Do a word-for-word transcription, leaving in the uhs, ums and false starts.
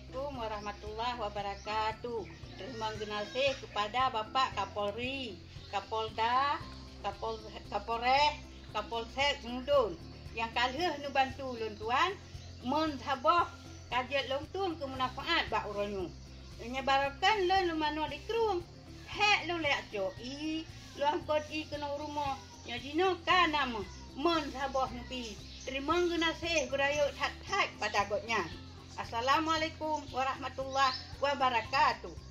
Assalamualaikum warahmatullahi wabarakatuh. Teurimong geunaséh keupada Bapak Kapolri, Kapolda, Kapol-, Kapolres, Kapolsek Seumudon nyang ka lheueh neubantu lôn tuan, mon saboh ka jeuet lôn tueng keu meunafaat bak uroe nyoe. Nyoe barokon lôn lôn manoe di krueng, hék lôn lé acoe ié, lôn angkot ié keunoe rumoh. Nyoe jinoe ka na mon saboh neubi. Teurimong geunaséh beurayeuk that-that bak gobnyan. Assalamualaikum warahmatullahi wabarakatuh.